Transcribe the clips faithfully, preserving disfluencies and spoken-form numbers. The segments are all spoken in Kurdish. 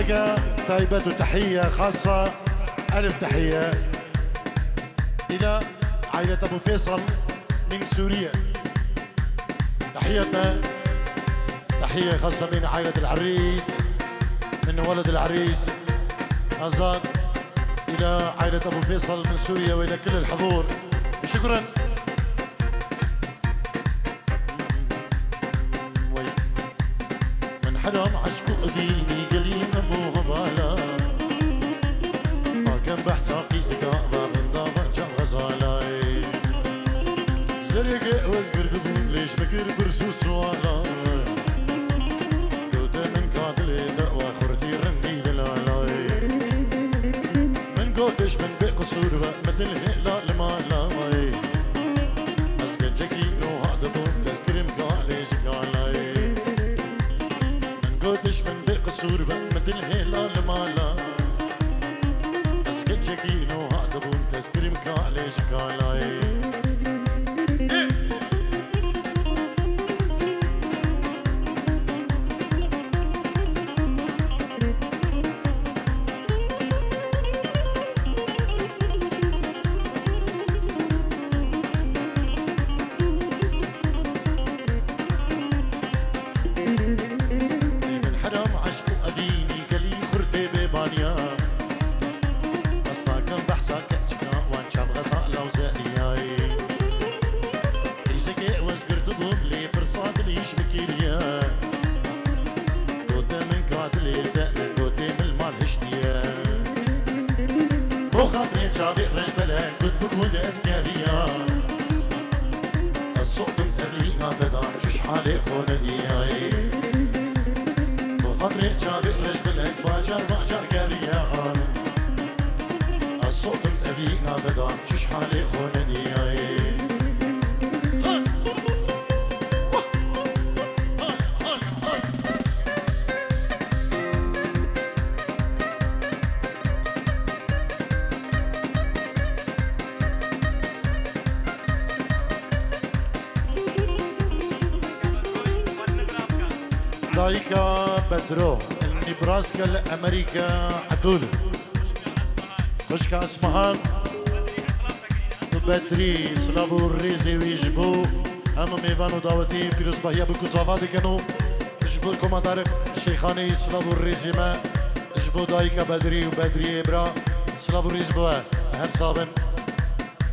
تايبة وتحية خاصة، ألف تحية إلى عائلة أبو فيصل من سوريا. تحية، تحية خاصة من عائلة العريس، من ولد العريس آزاد، إلى عائلة أبو فيصل من سوريا وإلى كل الحضور. شكرا. وي. من حرام عشق أذيني قليل أبو هبالا. ما كان بحث عقيزك أعظم من ضابط جم غزالاي. زرق وزقر دبون ليش بكر برسو سوالاي. قلت من قاتل دعوة خرتي رندي دلالاي. من قوتش من بقصور ومدل هلال مالاي. Ez gencekî nûha dibûm, destgirîm galê ji galayê. Min gotiş min bê qisûr be, min dil hêla li mala. Ez gencekî nûha dibûm, destgirîm galê ji galayê. Ey min heram eşq û evînî gelî xurtê bêbaniya. Ez nakim behsa keçika wan çav xezala û zeriyayê. Qîzekê wez girtibûm lê pirsa dilî ji min kiriye. Gote min ka dilê te min gotê min mal hiştiye. Bo xatirê çavê rejbelek got bibû destgeriya. Ez sotim evîna te da çiş halê xwe nediyayê. Bo xatirê çavê rejbelek bacar bacar geriya. Ez sotim evîna te da çiş halê xwe nediyayê. Dayika Bedro, Nebraska li Amerîka, Edûl. Xwişka Esmehan û Bedrî, silav û rêzê wî ji bo hemû mêvan û dawetî pîrozbahiya bûk û zava dikin û ji bo Koma Tariq Şeyxanî silav û rêzê me, ji bo dayika Bedrî û Bedriyê bira silav û rêz bi we. Her sax bin.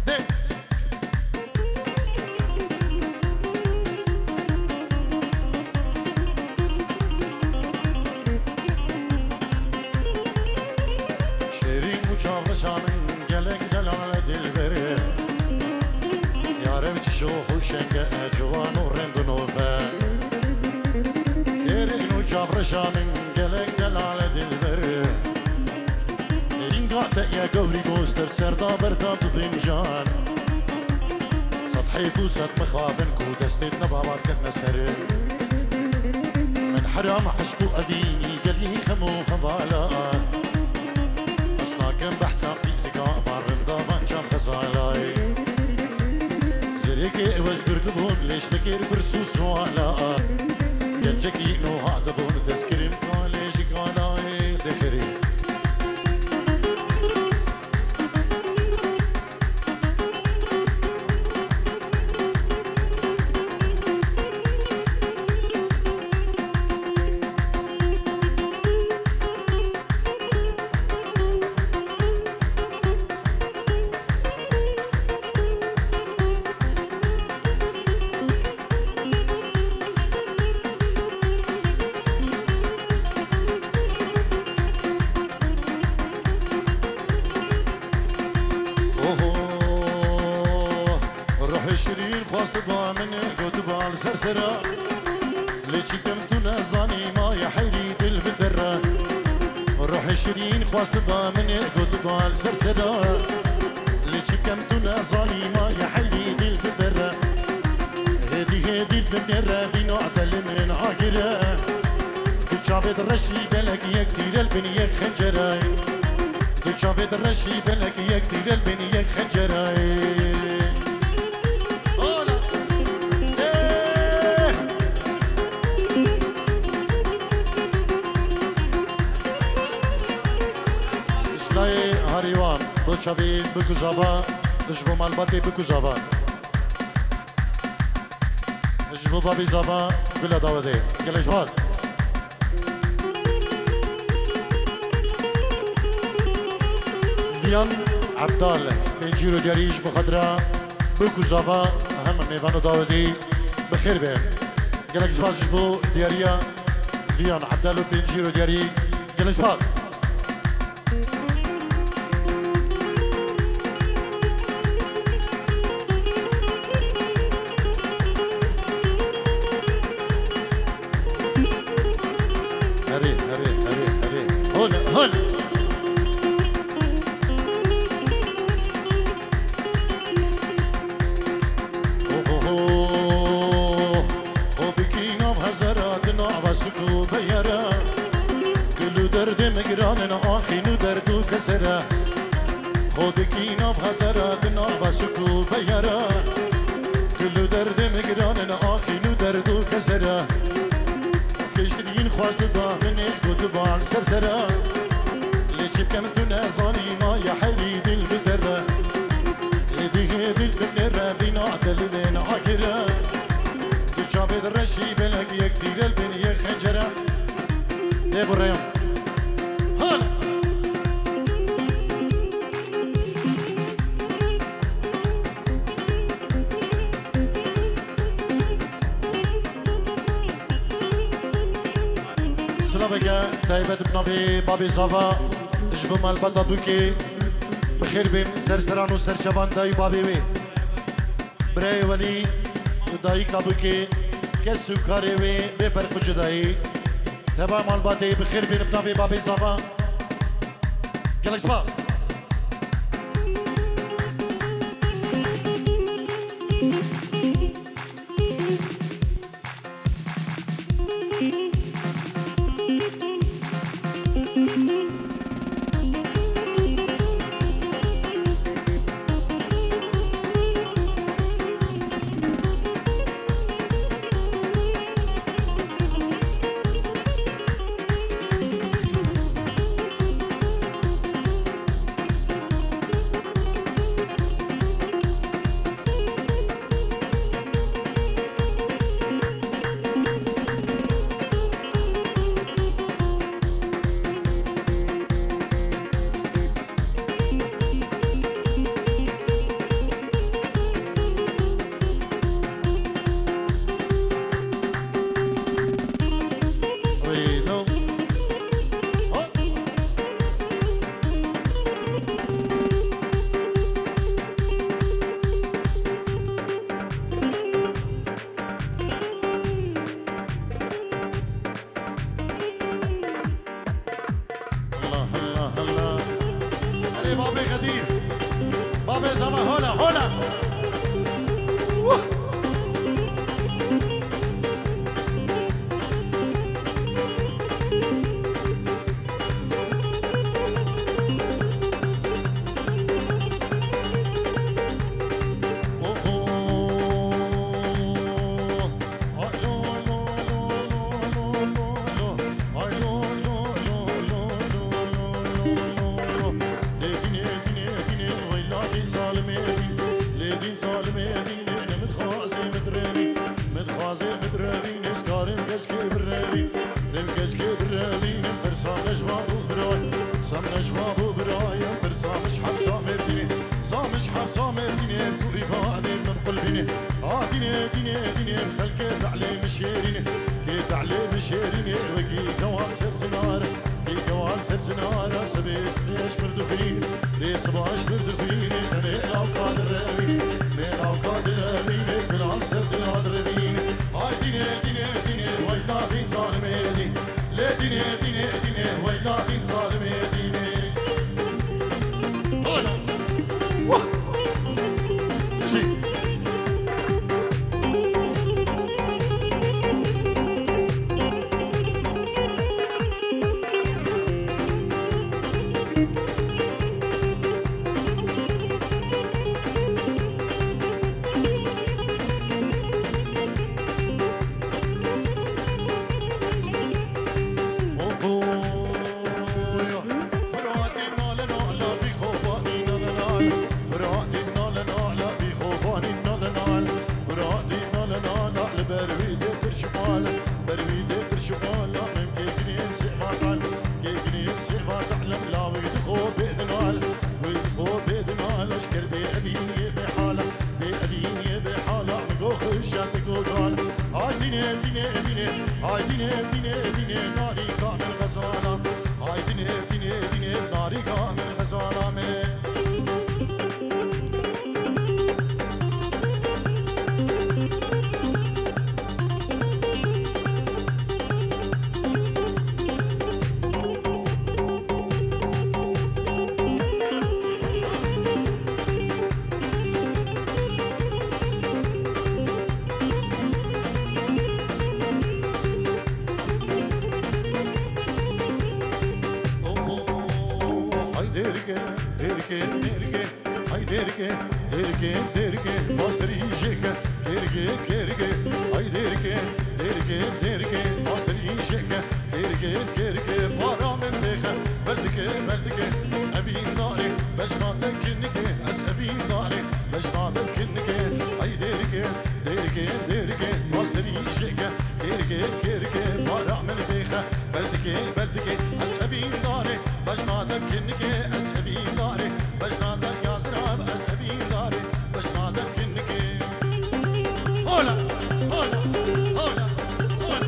Dê. Şêrîn û çavreşa min gelek delal e dilberê. Yare çi şox û şenge e ciwan û rend û nofe. Şêrîn û çavreşa min gelek delal e dilberê. Înga te ye gewrî goster serda berda du fincan. Sed heyf û sed mixabin ku destê te bawer ketine ser. Min heram eşq û evînî gelî xem û hevala. Ez nakim behsa qîzika van rinda van çam xezalayê. Zirêkê ewez girtibûn lêş dikir pirs û suala. Gencekî nûha dibûn destkirin kalê ji kalayê dixirî. Oho, ruhê şirîn xwest ba min, got ba li ser sera. Lê çi kem tu nezanî, ma ya heyrî dil bi te re. Ruhê şirîn xwest ba min, got ba li ser sera. Lê çi kem tu nezanî, ma ya heyrî dil bi te re. Hêdî hêdî li binê re vîna te li min agire. Du çavê di reşî belek yek tîre li bin yek xencere. Du çavê di reşî belek yek tîre li bin yek xencere. Ola. Eh! Çavê Bikû Zava, ji bo malbatê Bikû Zava. Ji bo babê Zava, gula dawetê. Gelek spas. Viyan Ebdal, pêncî euro diyarî ji bo xatira Bikû Zava, hem mêvan û dawetê bi xêr be. Gelek spas ji bo diyariya Viyan Ebdal û pêncî euro diyarî. Gelek spas. Herê, herê, herê, herê. Hol, hol. Ho, ho, ho. Xwe bikî nav hezara, di nava sik û beyara. Gul û derdê min giran in, axîn û derd û kesera. Xwe bikî nav hezara, di nava sik û beyara. Gul û derdê min giran in, axîn û derd û kesera. Pêştirîn xwest da min ê gotiban ser sera. Lê çi bikim tu nezanî ma ya herî dil bi dere. Êdî hê dil bi nêre vîna delilên agire. Du çavê di reşî belek yek tîrel bin yek xencere. Lê bu reyam. Hal. Silaveke taybet bi navê Babê Zava ji bo malbata Bûkê bi xêr bên ser seran û serçevan dayî babê wê. Birayê Welî û dayîka Bûkê kes û karê wê bê ferq û cudayî. Teva malbatê bi xêr bên bi navê Babê Zava. Gelek spas. Allah, Allah, Allah. Erê babê Xedîr. Babê Zava, hola, hola. Wah! Min dixwaze min direvî, nêzkarim keçkê birevî. Rem keçkê birevî, min tirsa min ji wan bû birayê. Sa min ji wan bû birayê, tirsa min ji hepsa Mêrdînê. Sa min ji hepsa Mêrdînê, ku îfadê min qulbînê. A dînê, dînê, dînê, xelkê tehlê min şêrînê. Kê tehlê min şêrînê, wekî kewan ser zinar. Î kewan ser zinara sibê sibê ji mir dixwîn, rê siba ji mir dixwîn, ê xemê lawka direvîn, mê lawka direvîn, ê gulan ser dila direvîn. Ay dînê, dînê, dînê, weyla dîn zalimê dîn. Lê dînê, dînê, dînê, weyla dîn zalimê dînê. Hala. Wah! Jî. Hay dînê, dînê, dînê, narîka min xezala. Hay dînê, dînê, dînê, narîka min xezala me. Hay derge, derge, derge. Hay derge, derge, derge, basrî jêke, gerge, gerge. Hay derge, derge, derge, basrî jêke, gerge, gerge. Para min bêxe, berdike, berdike. Evîn darê, bejna te kinike, ez evîn darê, bejna te kinike. Hay derge, derge, derge, basrî jêke, gerge, gerge. Para min bêxe, berdike, berdike. Ez evîn darê, bejna te kinike, ez evîn darê. Bejna te yazira, ez evîn darê. Bejna te kinike. Hola, hola, hola, hola.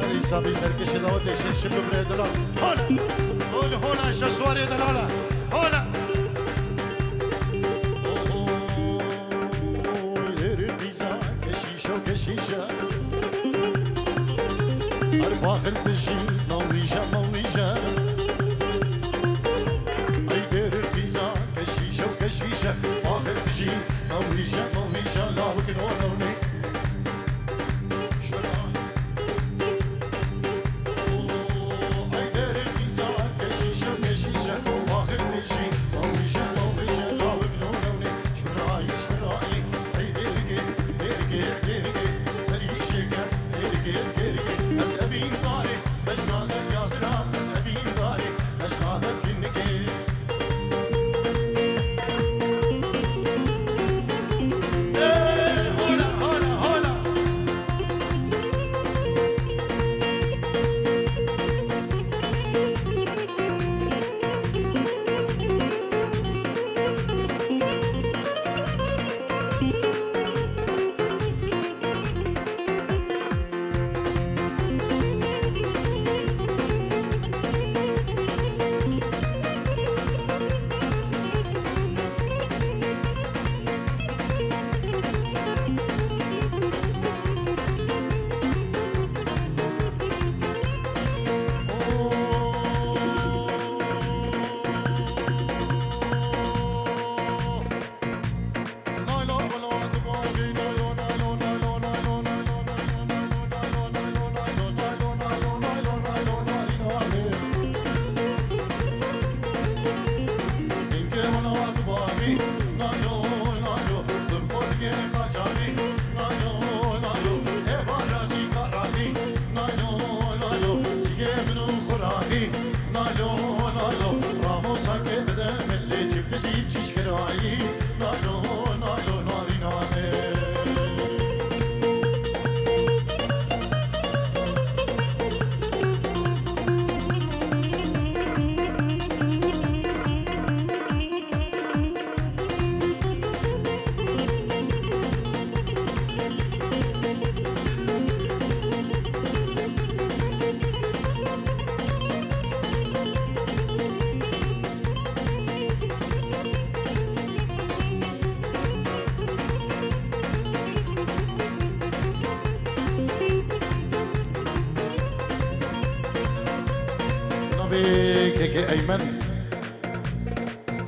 Erê, Îsa bî serkêşê dawetê Şêx Şiko birê delal. Hola, hola, hola, şeş warê delala. Hola. Oy, derê dîza, keşîşo, keşîşe. Her baxil dijî, mewîje, mewîje. Ay, derê dîza, keşîşo, keşîşe. Baxil dijî, mewîje, mewîje. Lawik no, no, ne. Navê Kekê Eymen.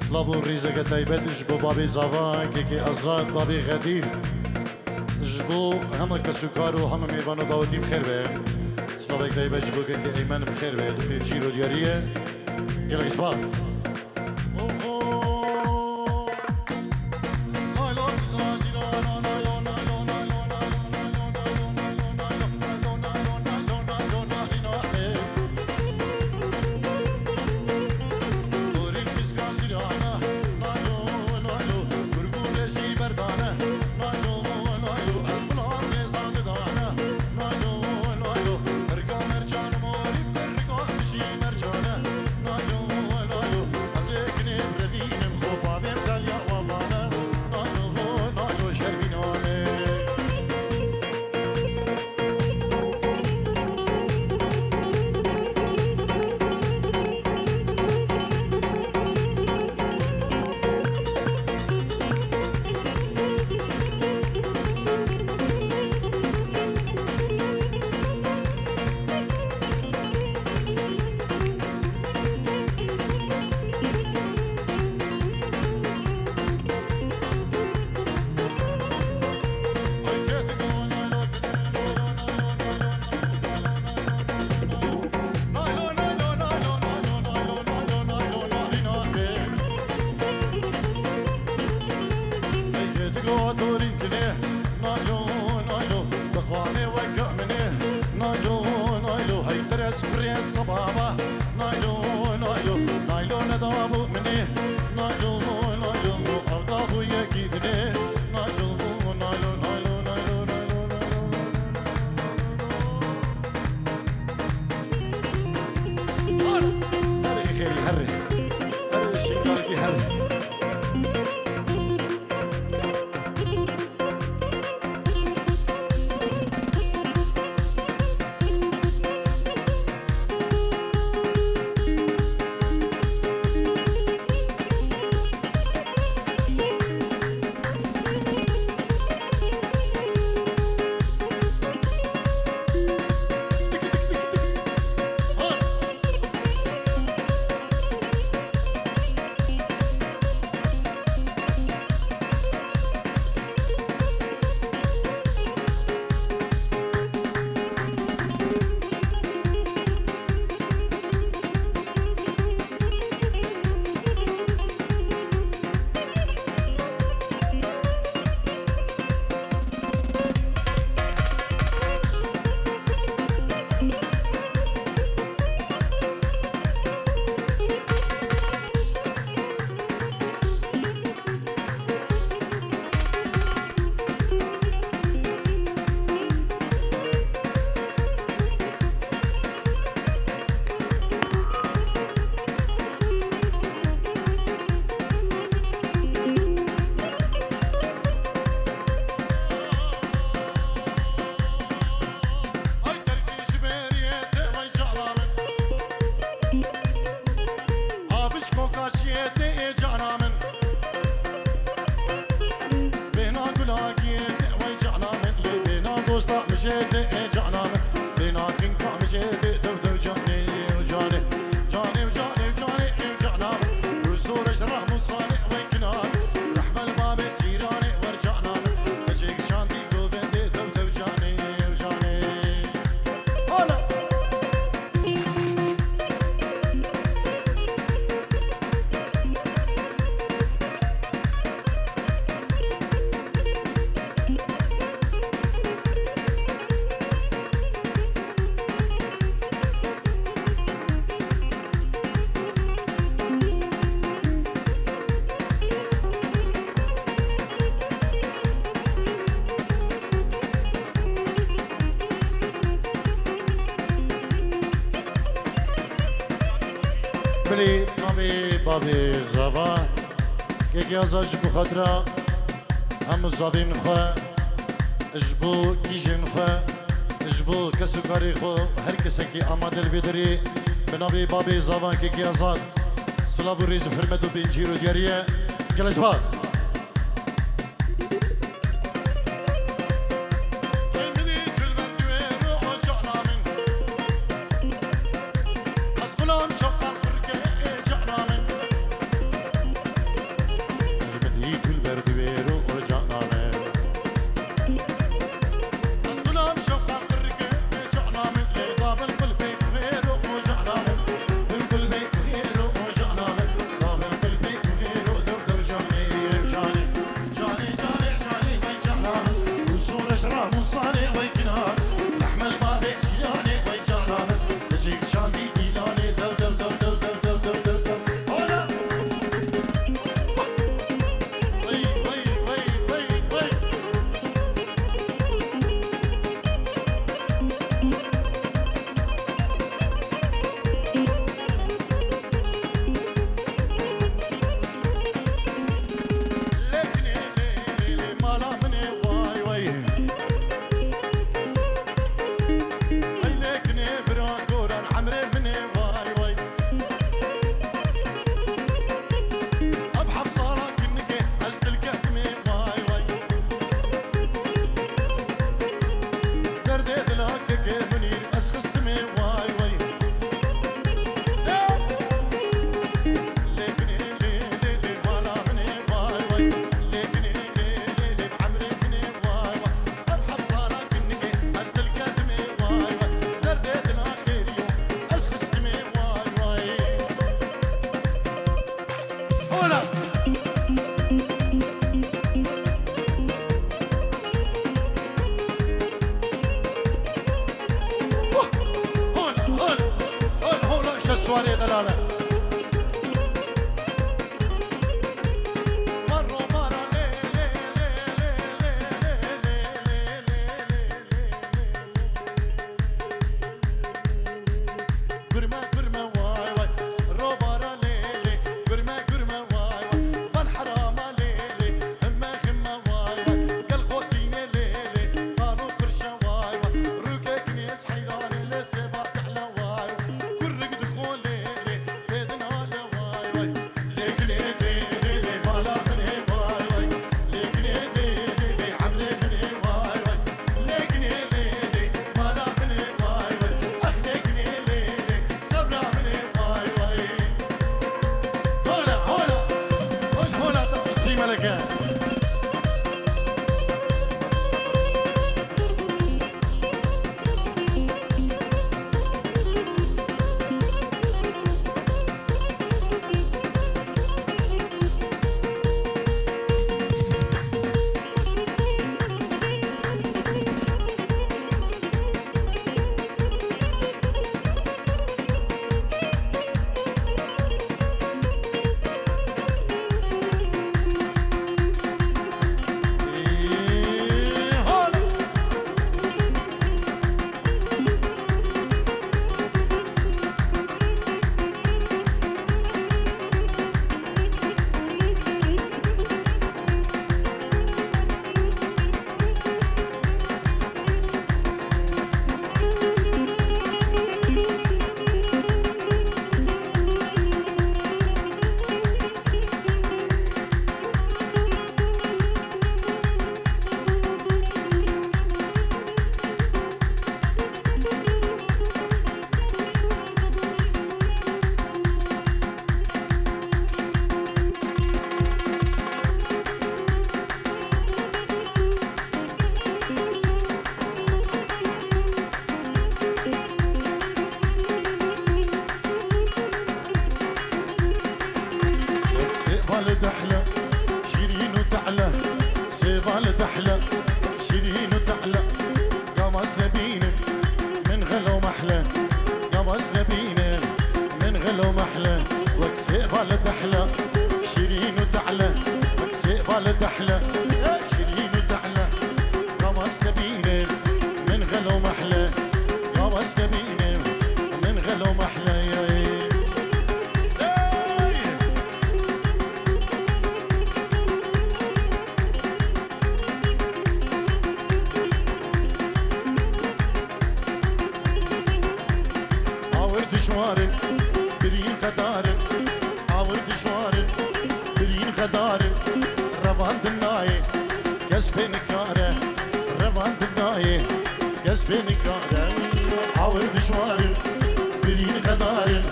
Silav û rîzeke taybet ji bo babê zava, Kekê Azad, babê Xedîr. Ji bo hemû kesûkar û hemû mêvan û dawetî bi xêr be. Silavek taybet ji bo Kekê Eymen bi xêr be. Du pêncî rûdiyarî ye. Gelek spas. Naylo, naylo, naylo ne da bu mini? Naylo, naylo, ev da bu yekî dinê. Naylo, naylo, naylo, naylo, naylo, naylo. Her, her xêrî, her. Her şingalkî, her. Ay terkî ji beriyê te vay cana min. Havij kokaşiyê te ê cana min. Bêhna gulagiyê te vay cana min. Lê bêhna dosta mijê te ê cana min. Bêhna kinka mijê te dew dew canê û canê. Canê û canê û canê ê cana min. Rûsore ji rehmû salê vay kinar. Rehmel babê cîranê wer cana min. Keçek şandî govendê dew dew canê û canê. Hala. Bilî navê bavê zava, kekê Azad ji bo xatira hemû zavên xwe, ji bo kîjên xwe, ji bo kes û karê xwe, her kesekî amade li vê derê bi navê bavê zava kekê Azad, silav û rêz û hurmet û bêncîr û diyarî ye. Gelek spas. Barê delale. Gurme, gurme, vay, vay. Robara lê, lê. Gurme, gurme, vay, vay. Van herama lê, lê. Himme, himme, vay, vay. Gel xotîne lê, lê. Talo qirşe, vay, vay. Rûkek nêz heyranê lê sêva tehle, vay, vay. Kurrik dixo lê, lê. Pêdin hale, vay, vay. Hola, hola. Hola, hola. Hoş, hola, tatlı Meleke. Sêval dehle, şîrîn û tehle. Sêval dehle, şîrîn û tehle. Gavas nebînin, min xelo mehle. Gavas nebînin, min xelo mehle. Wek sêval dehle, şîrîn û tehle. Wek sêval dehle, şîrîn û tehle. Gavas nebînin, min xelo mehle. Gavas nebînin, min xelo mehle. Hey! Awir dijwar in, birîn xedar in. Awir dijwar in, birîn xedar in. Revandin nayê, kes pê nikare. Revandin nayê, kes pê nikare. Awir dijwar in, birîn xedar in.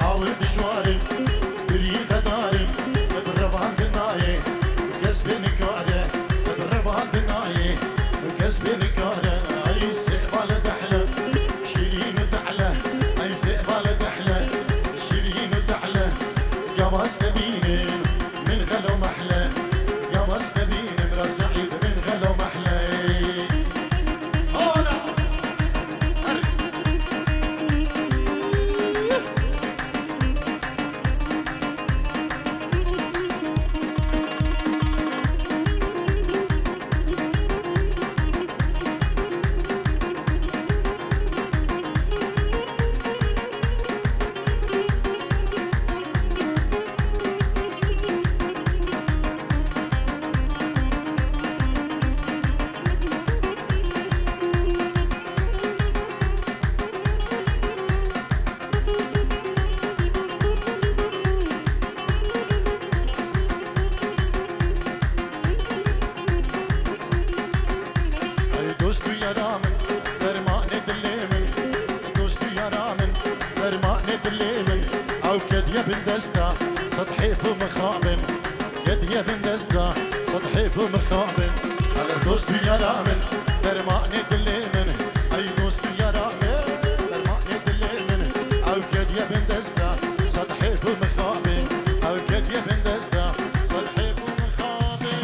Awir dijwar in, birîn xedar in. Bi revandin nayê, kes pê nikare. Bi revandin nayê, kes pê nikare. Ay sêval dehle, şîrîn û tehle. Ay sêval dehle, şîrîn û tehle. Gavas nebînin, min xelo mehle. Gavas nebînin, ra Seîd, min xelo mehle. Ana! Her Ey dost û yara min, dermanê dilê min. Dost û yara min, dermanê dilê min. Ew kediye bin desta, sed hêf û mixabin. Kediye bin desta, sed hêf û mixabin. Hele dost û yara min, dermanê dilê min. Ey dost û yara min, dermanê dilê min. Ew kediye bin desta, sed hêf û mixabin. Ew kediye bin desta, sed hêf û mixabin.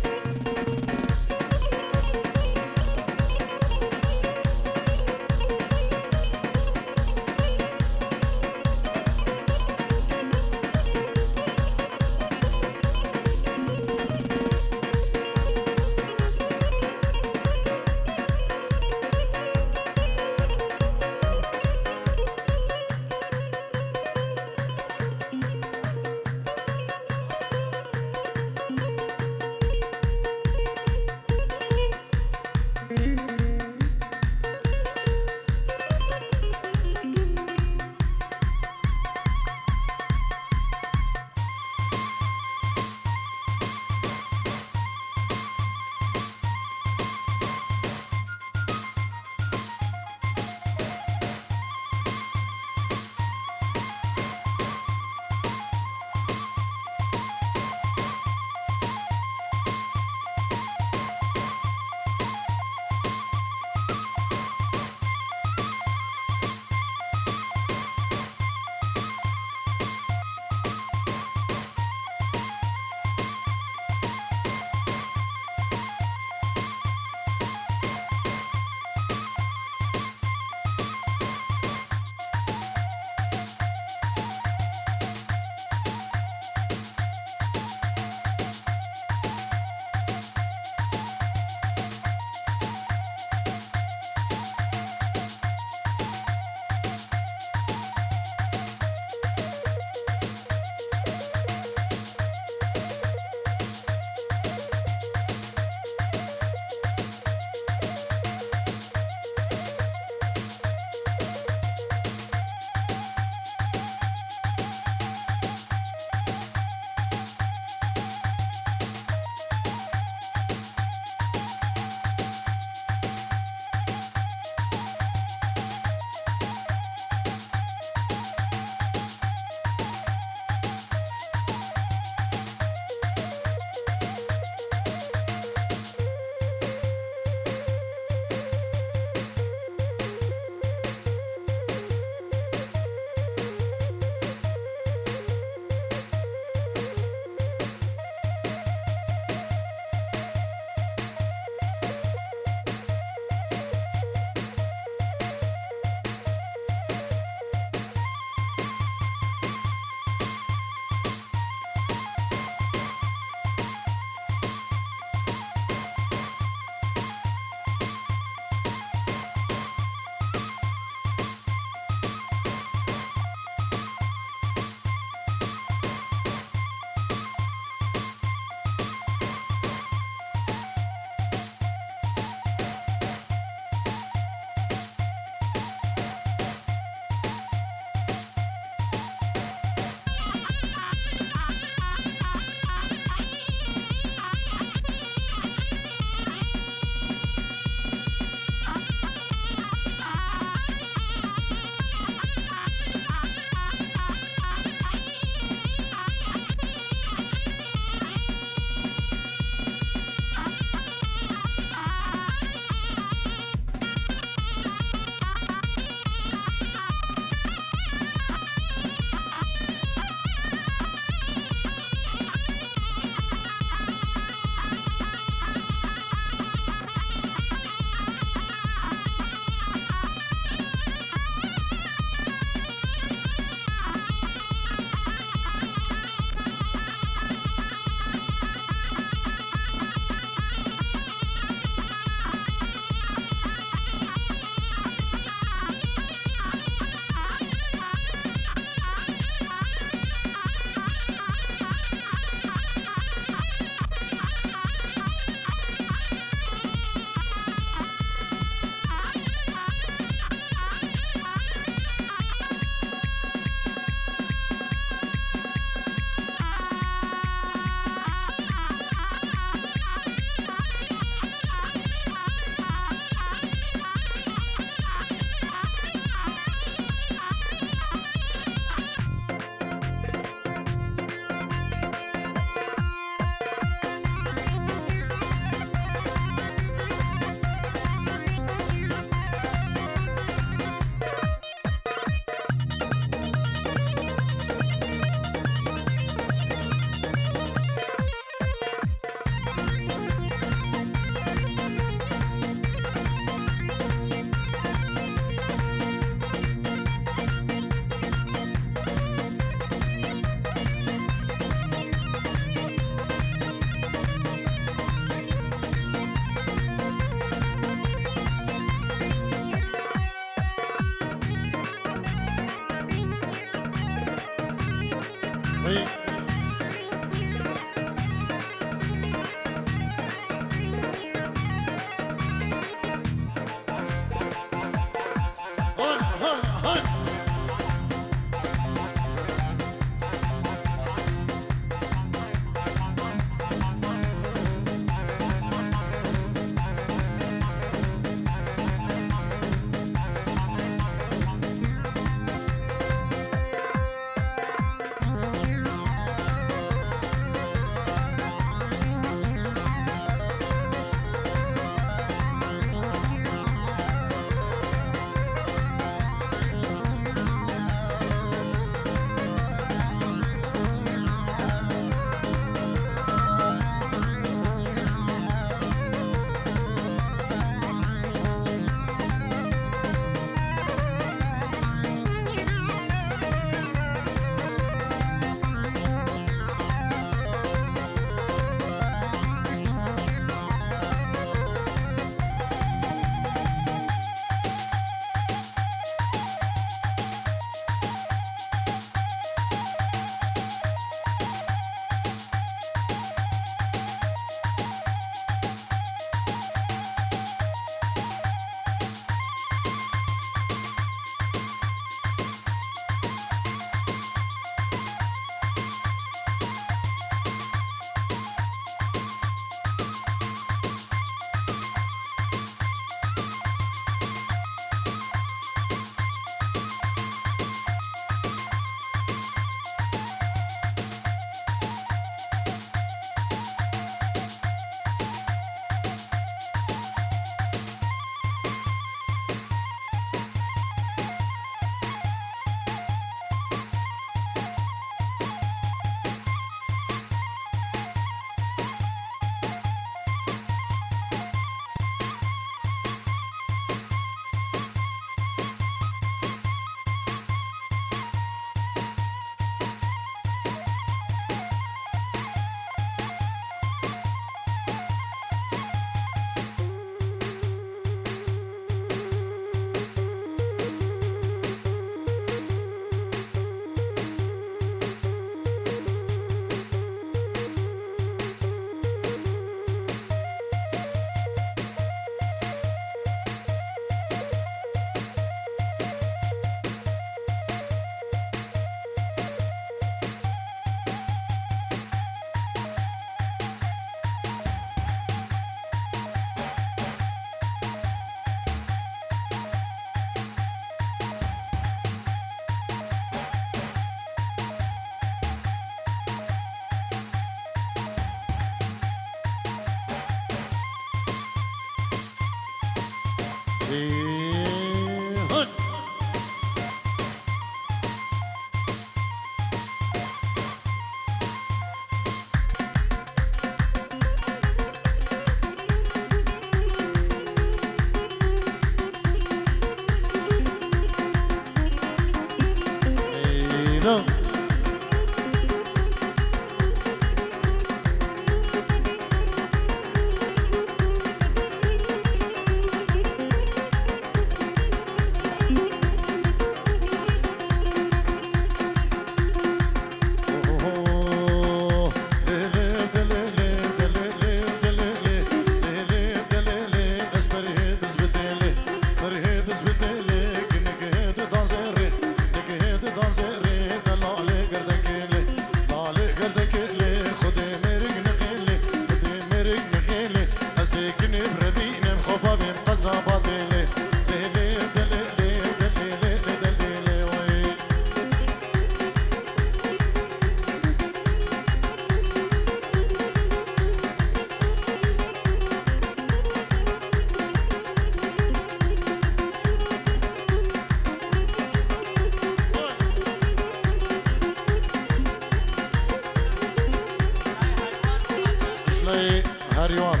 Jileyê Herîwan,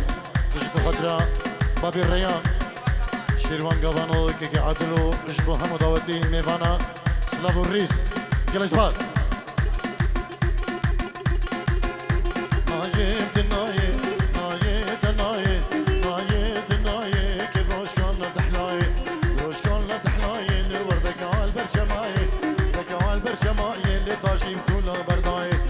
ji bo xatira Babî Reyan, Şêrwan Gavano, Kekê Adil û ji bo hemû dawetî mêvana silav û rîz. Gelek spas. Nayê de nayê, nayê de nayê, nayê de nayê, ke rojkan lev dehlayê, rojkan lev dehlayê, li wir deke al berçemayê, deke al berçemayê, li tajî tûla berdayê.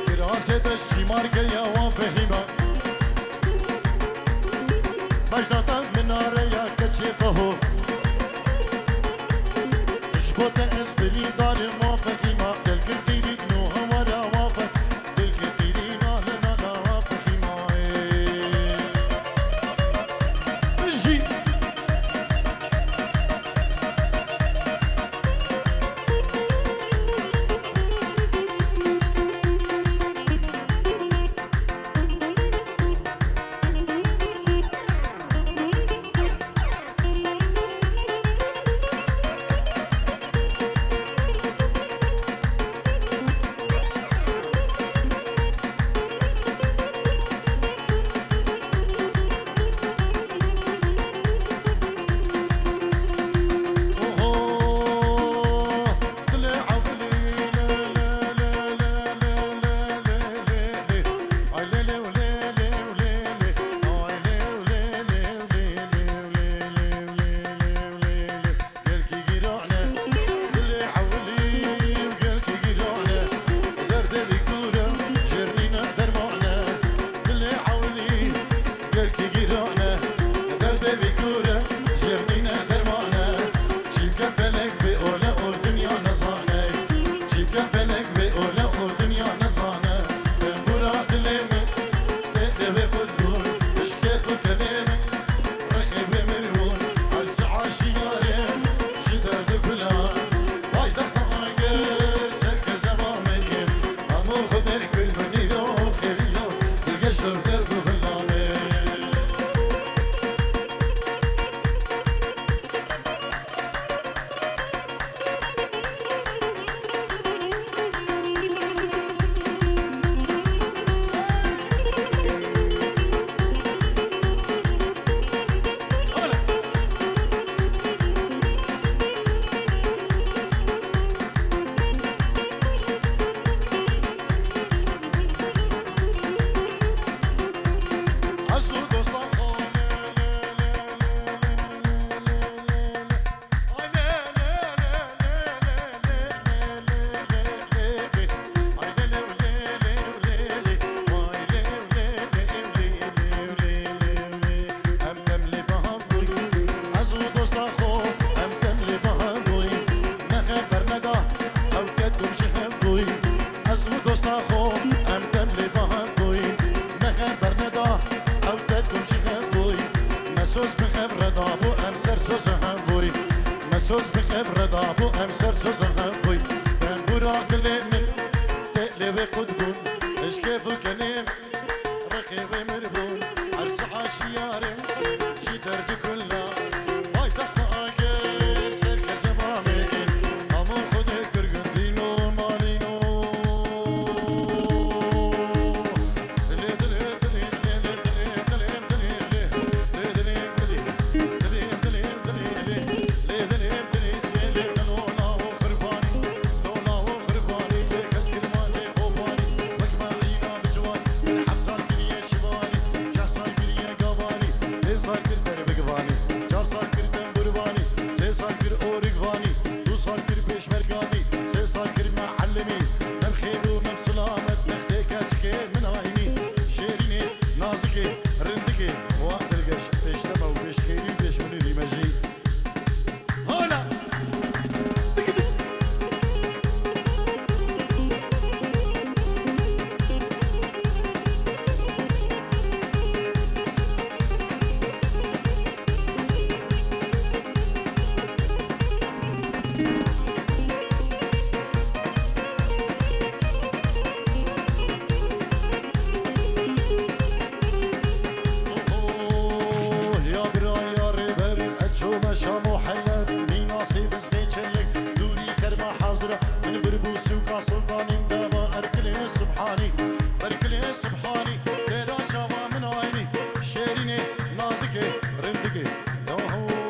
Kirazê de şîmar keye wan fehîma. Bejna te minareya keçê feho. Ji bo te ez birîndarim wan fehîma. Gelkir qîrîk nû hewara wan fe-, gelkir qîrîna li nana wan fehîma. Bijî. Gelkî gîrane, dilê hewlî û gelkî gîrane. Derdê vî kûr e, jêr nîne dermane. Dilê hewlî, gelkî gîrane. Derdê vî kûr e, jêr nîne dermane. Çî bike felek bê ole ol dinya nezane. Çî bike felek bê ole ol dinya nezane. Tembûra dilê min, tê devê xwe dûr, pişkê xwe kelê min. Rexê wê mir bûn, her siha şiyarê ji derd û kula. Paytexta Agir, ser kezeba me kir, hemû Xwedê kir min îro xêrî yo, dilgeş li derd û bila me. Em dem lê bahan bûy, ez û dosta xwe, em dem lê bahan bûy. Me xeber neda, ew ket û ji hev bûy. Ez û dosta xwe, em dem lê bahan bûy. Me xeber neda, ew ket û ji hev bûy. Me soz bi xev re da bû, em ser soz hev bûy. Me soz bi xev re da bû, em ser soz hev bûy. Tembûra dilê min, tê lê wê qut bûn, ji kêf û kenê. Rexê wê mir bûn, her siha şiyarê, ji derd û kula. Paytexta Agir, ser kezeba me kir, hemû Xwedê kir gundîn û malîn û. Dilê, dilê, dilê, dilê, dilê, dilê, dilê, dilê, dilê, dilê, dilê, dilê, dilê, dilê, dilê, dilê, dilê, dilê, dilê, lola û qurbanî, lola û qurbanî, bê kes kirmanê Kobanî, wek me îna bi ciwanî, min heft sal kiriye şivanî, şeş sal kiriye gavanî, pênc sal kir derbigvanî, çar sal kir tembûrvanî, sê sal kir origvanî, du sal kir pêşmerganî, sê sal kir meellimî, mem xêr û mem silamet, textê keçikê min aynî, şêrînê, nazikê, rindikê, wa dilgeş, pêşdema û pêşxêrî û pêşminîrî me jî. Hala. Oh, ya bira ya rêber, ez çûme Şam û Heleb, mînasê bizdê çelek, dûrî kerma hazir e, min bir bû sûka Siltanî, deva Erkilê Sibhanî, Erkilê Sibhanî, têra çawa min aynî, şêrînê, nazikê, rindikê, yahu.